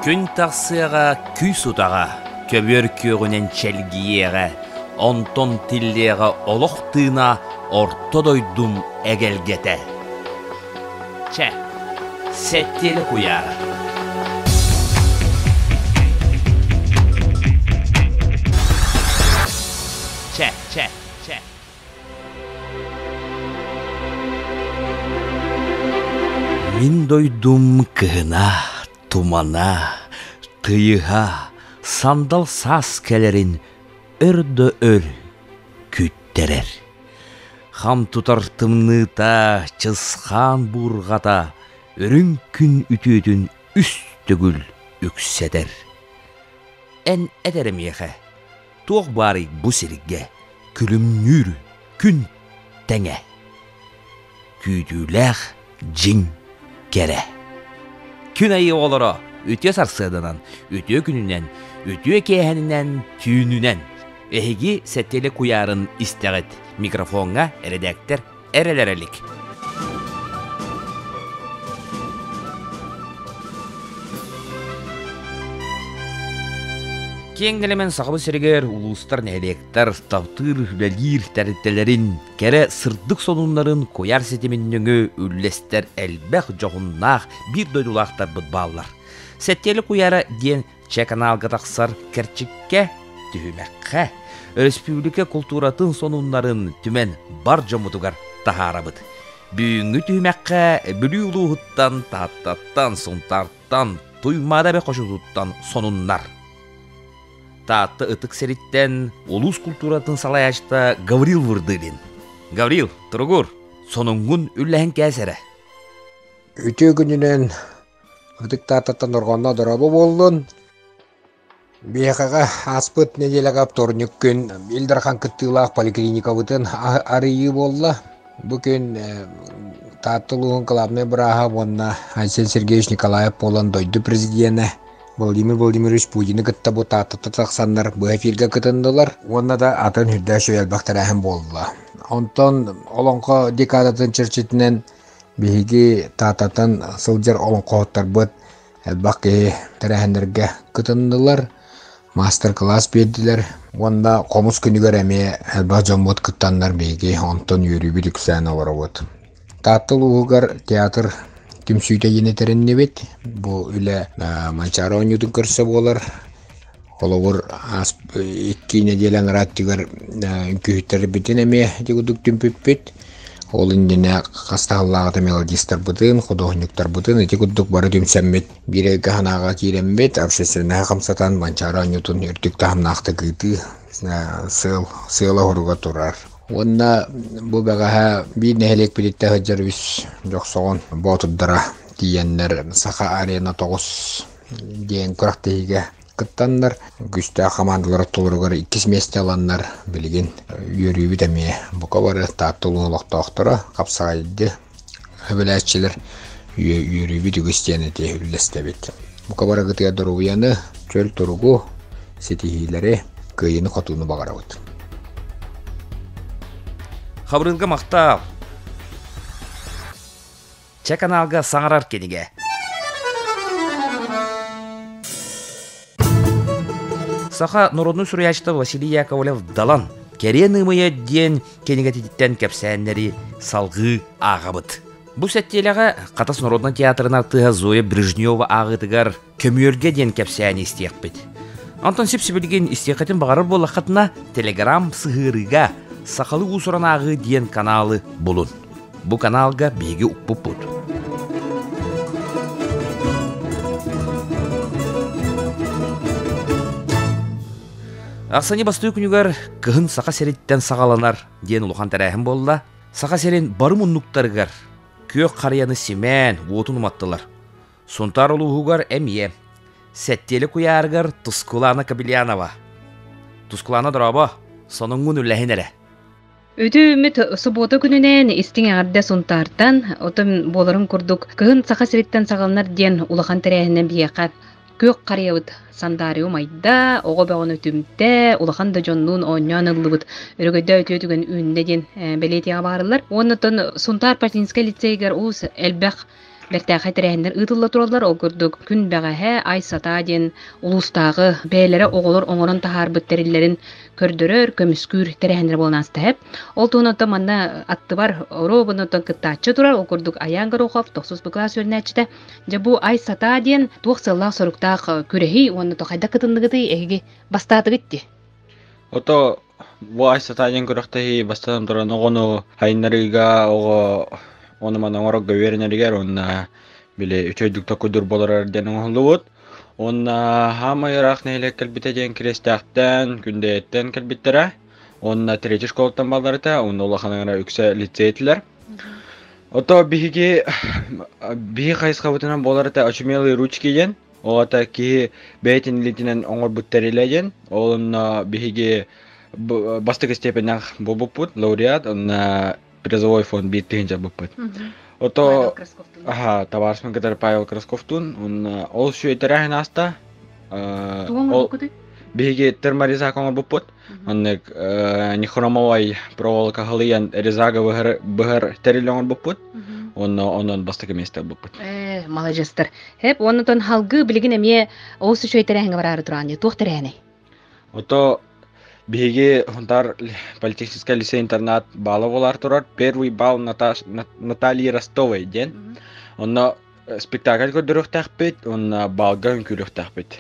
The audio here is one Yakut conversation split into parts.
Күн тахсыаҕа күүс утаҕа, көбүөр күөҕүнэн чэлгийиэҕэ, онтон тиллиэҕэ олох тыына орто дойдум эгэлгэтэ. Чэ, сэттиэлэ куйаара. Чэ, чэ, чэ. Мин дойдум кыһына, тумана, тыйыһа, сандал саас кэлэрин өр да өр күүттэрэр. Хам тутар тымныыта, чысхаан буурҕата үрүҥ күн үтүөтүн үс төгүл үксэтэр. Эн эт эрэ миэхэ, туох баарый бу сиргэ күлүмнүүр күн тэҥэ? Күүтүүлээх дьиҥ кэрэ. Күн айыы оҕолоро үтүө сарсыарданан, үтүө күнүнэн, үтүө киэһэнинэн, түүнүнэн эһиги сэттиэлэ куйаарын истэҕит. Микрофоҥҥа эрэдээктэр эрэлэрэлик. Киэҥ нэлэмэн Сахабыт сиригэр улуустар, нэһилиэктэр таптыыр, үлэлиир тэрилтэлэрин кэрэ сырдык сонуннарын куйаар ситимин нөҥүө үллэстэр элбэх дьоһуннаах биир дойдулаахтарбыт бааллар. Сэттиэлэ куйаара диэн Ч каналга тахсар кэрчиккэ, түһүмэххэ өрөспүүбүлүкэ култууратын сонуннарын түмэн бар дьоммутугар таһаарабыт. Бүгүҥҥү түһүмэххэ Бүлүү улууһуттан, Тааттаттан, Сунтаартан, Туймаада эбэ хочотуттан сонуннар. Таатта ытык сириттэн улуус култууратын салайааччыта Гаврил Вырдылин. Гаврил, туругур, сонуҥҥун үллэһэн кээс эрэ. Үтүө күнүнэн Ытык Тааттаттан орҕонно дорообо буоллун. Биһиэхэҕэ ааспыт нэдиэлэҕэ вторник күн Ил Дархан кыттыылаах поликлиникабытын арыйыы буолла. Бу күн Таатта улууһун кылаабынай бырааһа уонна Айсен Сергеевич Николаев буолан дойду президенэ Владимир Владимирович Путины кытта бу Тааттата тахсаннар быһа эфиргэ кытыннылар уонна да атын үрдээх үчүгэй элбэх тэрээһин буолла. Онтон Олоҥхо декадатын чэрчитинэн Биһиги Тааттаттан сылдьар олоҥхоһуттарбыт элбэх киһи тэрээһиннэргэ кытыннылар, маастар-кылаас биэрдилэр уонна хомус күнүгэр эмиэ элбэх дьоммут кыттаннар биһиги онтон үөрүүбүт үксээн олоробут. Таатта улууһугар театр түмсүүтэ диэн этэриннибит. Бу үлэ Манчаары оонньуутун көрсө буолар. Холобур, 2 нэдиэлэ анараа өттүгэр үҥкүүһүттэрбитин эмиэ ити курдук түмпүппүт. Ол иннинэ хас да сыллааҕыта мелодистарбытын, худуоһунньуктарбытын ити курдук бары түмсэммит, биир өйгө санааҕа киирэммит, общественноһы хамсатан Манчаары оонньуутун үрдүк таһымнаахтык ыытыы сыал сыала-соруга турар. Уонна бу бэҕэһээ биир нэһилиэкпититтэн сылдьар үс Дьохсоҕон боотурдара тиийэннэр Саха Арена 9 диэн күрэхтэһиигэ кыттаннар, күүстээх хамаандалар ортолоругар иккис миэстэ ыланнар, билигин үөрүүбүт эмиэ бука бары Таатта улууһун олохтоохторо хапсаҕайды сөбүлээччилэр үөрүүбүт үгүс диэн эти үллэстэбит. Бука барыгытыгар доруобуйаны, чөл туругу, ситиһиилэри, кыайыыны-хотууну баҕарабыт. Хабырыылга махтал! Чэ каналга саҥарар кинигэ. Саха народнай суруйааччыта Василий Яковлев Далан «Кэриэн ымыйа» диэн кинигэтиттэн кэпсээннэри салгыы ааҕабыт. Бу сэттиэлэҕэ Хатас народнай театрын артыыһа Зоя Брежнева ааҕыытыгар «Көмүөлгэ» диэн кэпсээни истиэхпит. Онтон сип-сибилигин истиэххитин баҕарар буоллаххытына, Телеграм сыһыарыыга «Сахалыы уус-уран ааҕыы» диэн каналы булун. Бу каналга биһиги укпуппут. Ахсынньы бастыы күнүгэр кыһын Саха сириттэн саҕаланар диэн улахан тэрээһин буолла. Саха сирин бары муннуктарыгар күөх харыйаны симээн уотун уматтылар. Сунтаар улууһугар эмиэ Сэттиэлэ куйаарыгар Тускулаана Кобельянова. Тускулаана дорообо, сонуҥҥун үллэһин эрэ. Үтүө субуота күнүнэн истиҥ эҕэрдэ Сунтаартан, отон буоларын курдук, кыһын Саха сириттэн саҕаланар диэн улахан тэрээһинэн биһиэхэ күөх харыйабыт сандаарыйа умайда, оҕо бөҕөнү түмтэ, улахан да дьоннуун оонньоон ыллыбыт, өрөгөйдөөх үтүө түгэн үүннэ диэн бэлиэтиэҕэ баҕарыллар. Уонна оттон Сунтаар Патинскай лицейгэр уус элбэх. Бэртээхэй тэрээһиннэр ыытылла тураллар. Ол курдук күн бэҕэһээ Ай Сатаа диэн улуустааҕы бэйэлэрэ оҕолор оҥорон таһаарбыт тэриллэрин көрдөрөр, көмүскүүр тэрээһиннэр буолан ааста эһэп. Ол туһунан оттон манна аттыбар оруобуна оттон кыттааччы турар. Ол курдук Айаан Горохов тохсус бу кылаас үөрэнээччитэ. Дьэ бу Ай Сатаа диэн туох сыаллаах-соруктаах күрэһий уонна то хайдах кытынныгытый эһиги бастаатыгыт дии? Ото бу Ай Сатаа диэн күрэхтэһии бастатан туран оҕону сайыннарыыга, оҕо ону-маны оҥорорго үөрэнэригэр уонна били үчүгэйдик токуйдуур буоларыгар диэн оҥоһуллубут. Уонна хаамай ыраах нэһилиэк кэлбитэ диэн Кириэстээхтэн, Күндэйэттэн кэлбиттэрэ. Уонна третий школаттан балларыта, уонна улахан ыҥыра үксэ лицей этилэр. Ото биһиги биһи хайысхабытынан буолар этэ очумелые ручки диэн. Ол ата киһи бэйэтин илиитинэн оҥорбут тэрилэ диэн. Ол онно биһиги бастакы степеннээх буолбуппут, лауреат, онно призовой фонд биир тыһыынча ылбыппыт. Ото аха табаарыспын кытары Павел Красковтуун уонна ол үчүгэй тэрээһин ааста. Ол биһиги терморезак оҥорбуппут. Оннук нехромовай проволока халыйан резага быһар быһар тэрил оҥорбуппут. Онно онон бастакы миэстэ ылбыппыт. Э, маладьыастар. Хэп, оннотон халгыы билигин эмиэ олус үчүгэй тэрээһиҥҥэ бараары тураан туох тэрээһинэй? Ото биһиги Хунтаар политехническай лицей-интернат баала буолаар турар. Первый бал Натальи Ростовой диэн. Онно спектакль көрдөрүөхтээхпит уонна балга үҥкүүлүөхтээхпит.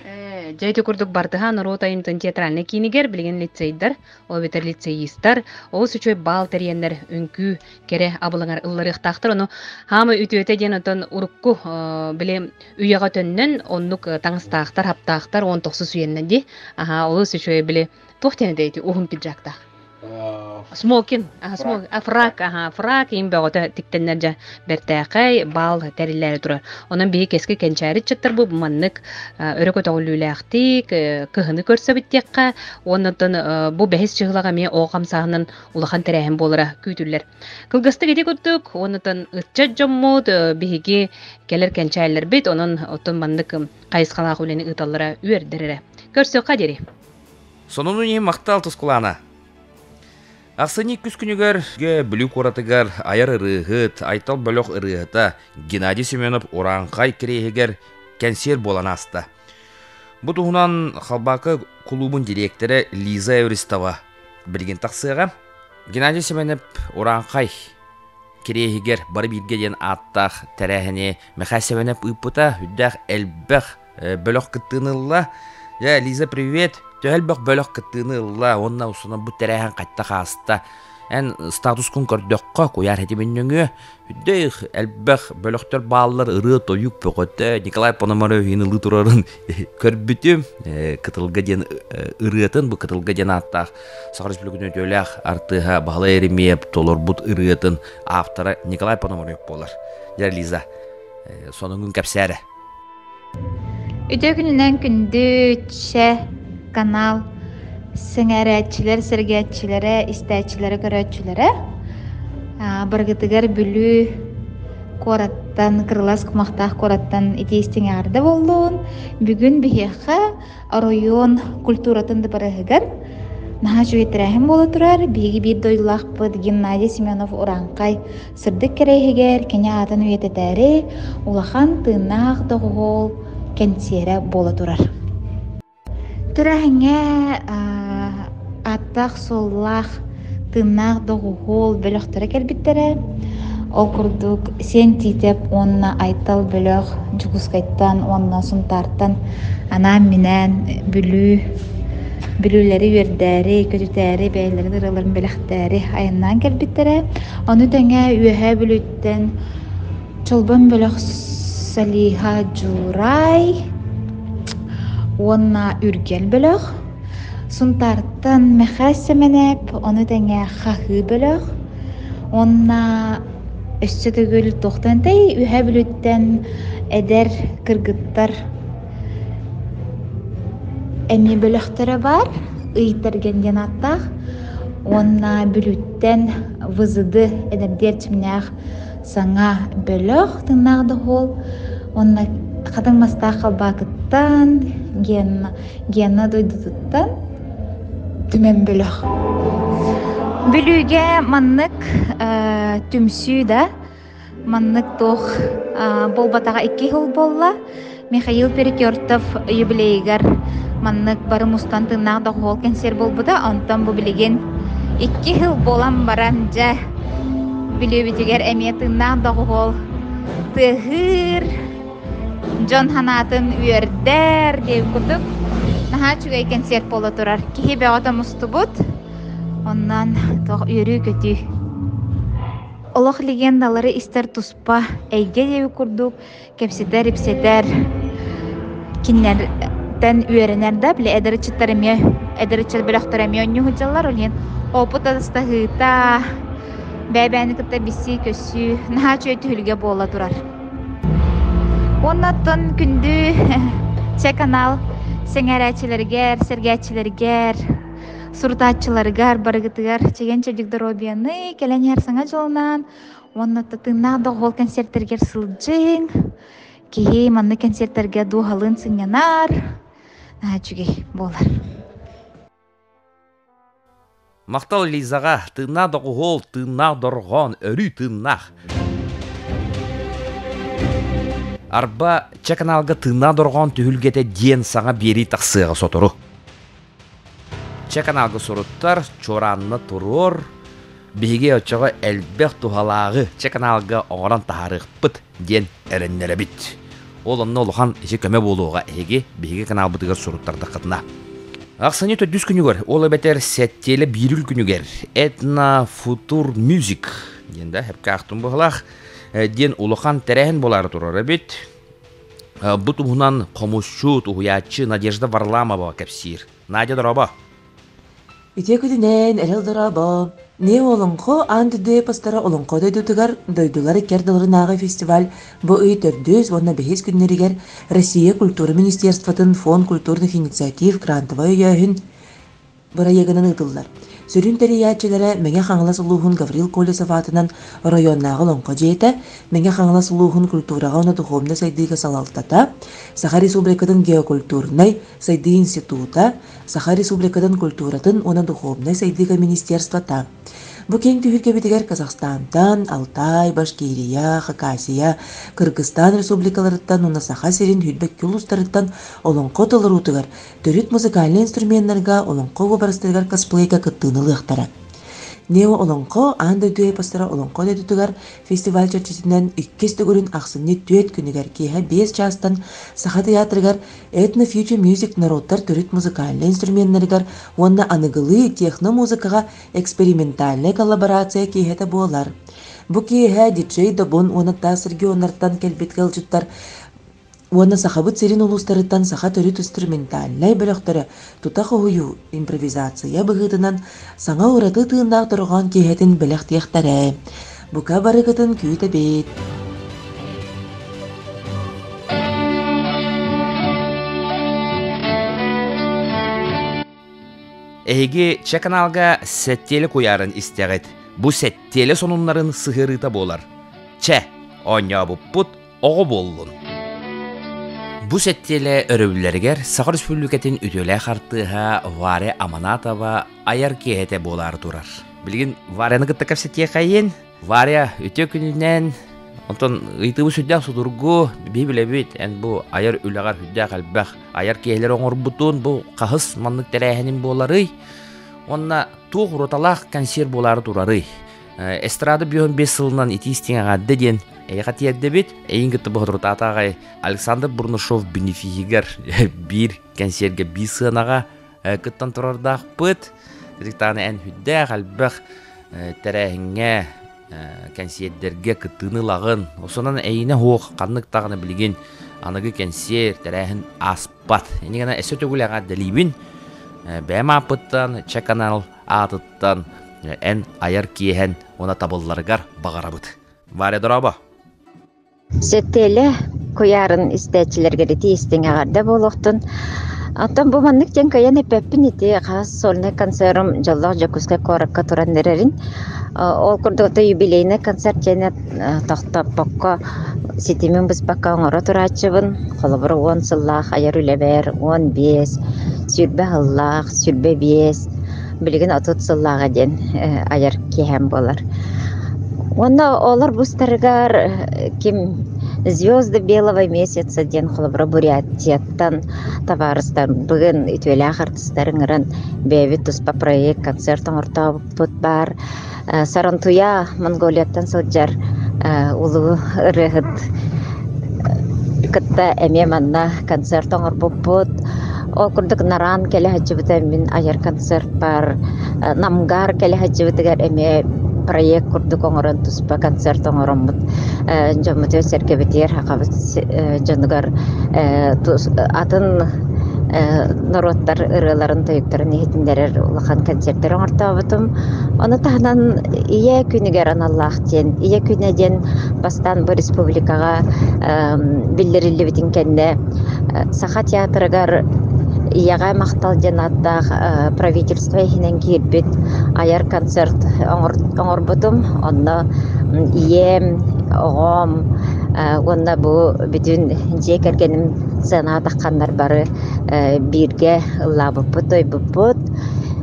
Дьэ ити курдук бардыһа норуот айымтын театральнай киинигэр билигин лицейдар, ол эбэтэр лицеистар олус үчүгэй баал тэрийэннэр үҥкүү кэрэ абылаҥар ылларыахтаахтар. Ону хаама үтүөтэ диэн отон урукку били үйэҕэ төннөн оннук таҥастаахтар, хаптаахтар 19 үйэннэн дии. Аха, олус үчүгэй били туох диэн этэй уһун пиджактаах. Смокин, фрак, аха, фрак иин бөҕөтө тиктэннэр дьэ бэртээхэй баал тэриллээри турар. Онон биһи кэски кэнчээри ыччаттар бу маннык өрө көтөҕүллүүлээхтик кыһыны көрсөбүт диэххэ уонна оттон бу бэһис чыһылаҕа эмиэ оҕо хамсааһынын улахан тэрээһин буолара күүтүллэр. Кылгастык ити курдук, уонна ыччат дьоммут биһиги кэлэр кэнчээллэрбит, онон оттон маннык хайысхалаах үлэни ыыталлара үөрдэр эрэ. Көрсүөххэ диэри. Сонунун иһин махтал Тускулаана. Ахсынньы үс күнүгэр Бүлүү куоратыгар айар ырыаһыт, Айтал бөлөх ырыаһыта Геннадий Семенов Урааҥхай кириэһигэр кэнсиэр буолан ааста. Бу туһунан Халбаакы кулуубун дириэктэрэ Лиза Эвристова билигин тахсыаҕа. Геннадий Семенов Урааҥхай кириэһигэр бары бииргэ диэн ааттаах тэрээһини Михаил Семенов ыыппыта үрдээх элбэх бөлөх кыттыыны ылла. Дьэ, Лиза, привет! Төһө элбэх бөлөх кыттыыны ылла уонна усунан бу тэрээһин хайтах ааста? Эн статускун көрдөххө, куйаар хитимин нөҥүө Үрдээх элбэх бөлөхтөр бааллар, ырыа-тойук бөҕөтө. Николай Пономарев иһин ылыы турарын көрбүтүм. Кытылга диэн ырыатын, бу Кытылга диэн ааттаах Саха Республикатын үтүөлээх артыыһа Баһылай Еремеев толорбут ырыатын автора Николай Пономарев буолар. Дьэ, Лиза, сонуҥҥун кэпсээрэ. Үтүө күнүнэн күндү Чэ канал сэҥээрээччилэр, сэргээччилэрэ, истээччилэрэ, көрөөччүлэрэ. Барыгытыгар Бүлүү куораттан, Кырылас кумахтаах куораттан итии истиҥ эҕэрдэ буоллун. Бүгүн биһиэхэ оройуон культуратын дыбарыһыгар наһаа үчүгэй тэрээһин буола турар. Биһиги биир дойдулаахпыт Геннадий Семенов Урааҥхай Сырдык кэрэ иһигэр кини аатын үйэтитээри улахан тыыннаах доҕуһуол кэнсиэрэ буола турар. Тэрээһиҥҥэ ааттаах-суоллаах тыыннаах доҕуһуол бөлөхтөрө кэлбиттэрэ. Ол курдук Сиэн Тиитэп уонна Айтал бөлөх Дьокуускайтан уонна Сунтаартан анаан-минээн Бүлүү Бүлүүлэри үөрдээри, көтүтээри, бэйэлэрин ырыаларын бэлэхтээри айаннаан кэлбиттэрэ. Ону тэҥэ Үөһээ Бүлүүттэн Чолбон бөлөх Салиха Дьуурай уонна Үргэл бөлөх, Сунтаартан Мэхээс Сэмэнэп, ону тэҥэ Хаһыы бөлөх уонна өссө төгүл туохтан этэй Үөһээ Бүлүүттэн эдэр кыргыттар Эмиэ бөлөхтөрө баар, Ый Тэргэн диэн ааттаах уонна Бүлүүттэн ВЗД эдэрдии эрчимнээх саҥа бөлөх тыыннаах доһуол уонна Хатыҥ Мастаах Халбаакыттан, Гена, Гена дойдутуттан Түмэн бөлөх. Бүлүүгэ маннык түмсүү да. Маннык туох буолбатаҕа икки сыл буолла. Михаил Перетертов юбилейыгар маннык бары мустан тыыннаах доҕуһуол кэнсиэр буолбута. Онтон бу билигин икки сыл буолан баран дьэ Бүлүүбүтүгэр эмиэ тыыннаах доҕуһуол тыаһыыр, дьон санаатын үөрдэр диэбит курдук наһаа үчүгэй кэнсиэрт буола турар. Киһи бөҕөтө мустубут. Онон туох үөрүү-көтүү. Олох легендалары истэр туспа эйгэ диэбит курдук кэпсэтэр-ипсэтэр кинилэртэн үөрэнэр да били эдэр ыччаттар эмиэ эдэр ыччат бөлөхтөрө эмиэ оонньуу сылдьаллар ол иһин опыт атастаһыыта бэйэ-бэйэни кытта билсии-көссүү наһаа үчүгэй түһүлгэ буола турар. Уонна оттон күндү Чэ канал сэҥээрээччилэригэр, сэргээччилэригэр, сурутааччыларыгар барыгытыгар чэгиэн-чэбдик доруобуйаны, кэлэн иһэр саҥа дьолунан уонна тыыннаах доҕуһуол кэнсиэртэригэр сылдьыҥ. Киһи маннык кэнсиэртэргэ дууһалыын сынньанар, наһаа үчүгэй буолар. Махтал Лизаҕа, тыыннаах доҕуһуол, тыыннаах дорҕоон, өрүү тыыннаах. Арба, Чэ каналга тыыннаах дорҕоон түһүлгэтэ диэн саҥа биэрии тахсыаҕа сотору. Чэ каналга суруттар, чуораанна туруор, биһиги оччоҕо элбэх туһалааҕы Чэ каналга оҥорон таһаарыахпыт диэн эрэннэрэбит. Ол онно улахан ити көмө буолуоҕа эһиги биһиги каналбытыгар суруттардаххытына. Ахсынньы төрдүс күнүгэр, ол эбэтэр сэттиэлэ биирүл күнүгэр Этно Futur Music диэн да хэпкаахтын быһалаах диэн улахан тэрээһин буолаары турар эбит. Бу туһунан хомусчут, уһуйааччы Надежда Варламова кэпсиир. Надя, дорообо! Үтүө күнүнэн, эрэл дорообо! Не Олоҥхо аан дойду эпостара Олоҥхо дойдутугар дойдулар икки ардыларынааҕы фестиваль бу ый төрдүс уонна бэһис күннэригэр Россия культура министерствотын Фонд культурных инициатив грантовай өйөөһүн бырайыагынан ыытыллар. Сүрүн тэрийээччилэрэ Мэҥэ Хаҥалас улууһун Гаврил Колесов аатынан оройуоннааҕы Олоҥхо дьиэтэ, Мэҥэ Хаҥалас улууһун культураҕа уонна духовнай сайдыыга салалтата, Саха Республикатын геокультурнай сайдыы института, Саха Республикатын культуратын уонна духовнай сайдыыга министерствота. Бу киэҥ түһүлгэбитигэр Казахстантан, Алтай, Башкирия, Хакасия, Кыргызстан республикаларыттан уонна Саха сирин сүүрбэкки улуустарыттан олоҥхо толоруутугар төрүт музыкальнай инструменнарга олоҥхо уобарастарыгар косплейга кыттыыны ылыахтара. Нео-олоҥхо аан дойду эпостара олоҥхо дойдутугар фестиваль чэрчитинэн иккис төгүлүн ахсынньы түөрт күнүгэр киэһэ биэс чаастан Саха тыйаатырыгар Этно Future Music норуоттар төрүт музыкальнай инструменнарыгар уонна аныгылыы техно-музыкаҕа экспериментальнай коллаборация киэһэтэ буолар. Бу киэһэ диджей Добун уонна тас регионнартан кэлбит ыалдьыттар уонна Сахабыт сирин улуустарыттан саха төрүт инструментальнай бөлөхтөрө тута хоһуйуу, импровизация быһыытынан саҥа ураты тыыннаах дорҕоон киэһэтин бэлэхтиэхтэрэ. Бука барыгытын күүтэбит. Эһиги Чэ каналга сэттиэлэ куйаарын истэҕит. Бу сэттиэлэ сонуннарын сыһыарыыта буолар. Чэ, оонньообуппут оҕо буоллун. Бу сэттиэлэ өрөбүллэригэр Саха Республикатын үтүөлээх артыыһа Варя Аманатова айар киэһэтэ буолаары турар. Билигин Варяны кытта кэпсэтиэхэйин. Варя, үтүө күнүнэн. Онтон ыйытыыбы сүрдээх судургу, биһи билэбит, эн бу айар үлэҕэр сүрдээх элбэх айар киэһэлэри оҥорбутун, бу хаһыс маннык тэрээһинин буоларый? Уонна туох ураталаах консерв буолаары турарый? Эстрада бүһүн бес сылынан итии истиҥ эҕэрдэ диэн эйиэхэ тиэрдэбит. Эйин кытта боһоторутаата аҕай Александр Бурнашов бенефиһигэр биир кэнсиэргэ биир сыанаҕа кыттан турардаахпыт. Итиктааны эн хүддээх элбэх тэрээһиҥҥэ кэнсиэрдэргэ кыттыыны ылаҕын. Осонон эйинэ суох ханнык даҕаны билигин аныгы кэнсиэр тэрээһин ааспат. Инигана эссе төгүл эҕэрдэлиибин. Бэйэм ааппыттан Чэ канал аатыттан эн айар киэһэн уонна табылларыгар баҕарабыт. Варя дорообо! Сэттиэлэ куйаарын истээччилэргэр ити истиҥ эҕэрдэ буолуохтун. Оттон бу маннык диэн кыайан эппэппин ити хас сольнай концерым дьоллоох Дьокуускай куоракка туран эрэрин. Ол курдук ото юбилейнай концерт диэни тохтоппокко ситимин быспакка оҥоро турааччыбын. Холобур, уон сыллаах айар үлэбэр 15, 20 сыллаах, 25, билигин 30 сыллааҕа диэн айар киэһэм буолар. Уонна олор быстарыгар ким «Звезды белого месяца» диэн холобура Бурятияттан табаарыстарбын, үтүөлээх артыыстары ыҥыран бэйэбит туспа проект, концерт оҥортообуппут баар. Сарантуя Монголияттан сылдьар улуу ырыаһыт кытта эмиэ манна концерт оҥорбуппут. Ол курдук Нараан кэлэ сылдьыбыта мин айар концертпар, Намгаар кэлэ сылдьыбытыгар эмиэ проект курдук оҥорон туспа концерт оҥороммут дьоммутугар сэргэбитигэр сахабыт дьонугар атын норуоттар ырыаларын тойуктарын иһитиннэрэр улахан концерттэр оҥортообутум. Ону таһынан Ийэ күнүгэр аналлаах диэн, Ийэ күнэ диэн бастаан бу республикаҕа биллэриллибитин кэннэ Саха театрыгар Ийэҕэ махтал диэн ааттаах правительство иһинэн киирбит айар концерт оҥорбутум. Онно ийэм, оҕом уонна бу бүтүн дьиэ кэргэним сыанаҕа тахханнар бары бииргэ ыллаабыппыт, тойбуппут.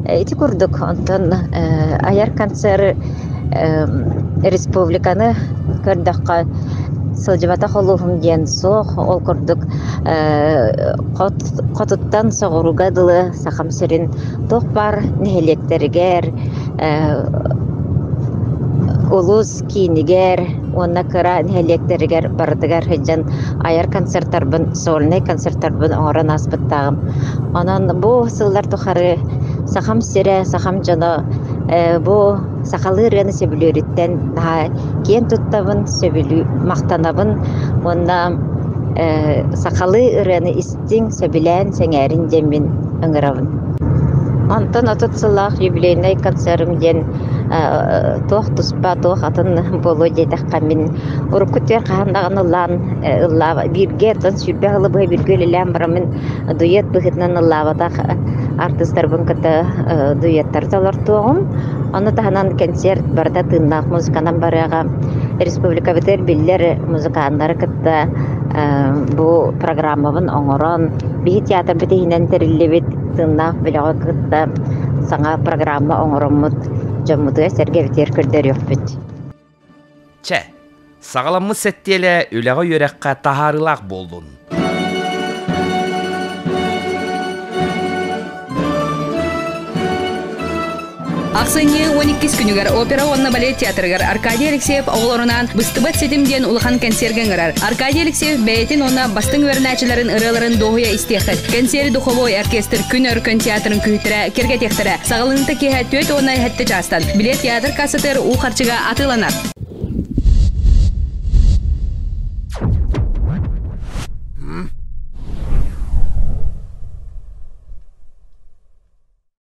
Ити курдук, онтон айар концерт республиканы көрдөххө сылдьыбатах улууһум диэн суох. Ол курдук хотуттан соҕурууга дылы Сахам сирин туох баар нэһилиэктэригэр, улуус киинигэр уонна кыра нэһилиэктэригэр барытыгар сылдьан айар концертарбын, сольнай концертарбын оҥорон ааспыттааҕым. Онон бу сыллар тухары Сахам сирэ, сахам дьоно бу сахалыы ырыаны сөбүлүүрүттэн наһаа киэн туттабын, сөбүлүү махтанабын уонна сахалыы ырыаны истиҥ, сөбүлээн, сэҥээрин диэммин ыҥырабын. Онтон 30 сыллаах юбилейнай концерым диэн туох туспа, туох атын буолуо диэтэххэ мин урукку түөр хаһан даҕаны ыллаан ыллаaba бииргэ оттон 20 сылы быһа бииргэ үлэлээн бараммын дуэт быһыытынан ыллаабатах артыыстарбын кытта дуэттары толортуоҕум. Ону таһынан кэнсиэрт барыта тыыннаах музыканан барыаҕа. Республикабытыгар биллэр музыканнары кытта бу программабын оҥорон, биһи театрбыт иһинэн тэриллибит тыыннаах бөлөҕү кытта саҥа программа оҥороммут дьоммутугар-сэргэбитигэр көрдөрүөхпүт. Чэ, саҕаламмыт сэттиэлэ үлэҕэ-үөрэххэ таһаарыылаах буоллун. Ахсынньы 12 күнүгэр опера уонна балет театрыгар Аркадий Алексеев оҕолорунаан «Быстыбат ситим» диэн улахан кэнсиэргэ ыҥырар. Аркадий Алексеев бэйэтин уонна бастыҥ үөрэнээччилэрин ырыаларын дуоһуйа истиэххит. Кэнсиэри духовой оркестр Күн Өркөн театрын күһүттэрэ киэргэтиэхтэрэ. Саҕаланыыта киэһэ 4 уонна 7 чаастан. Билет театр кассатыгар уу харчыга атыыланар.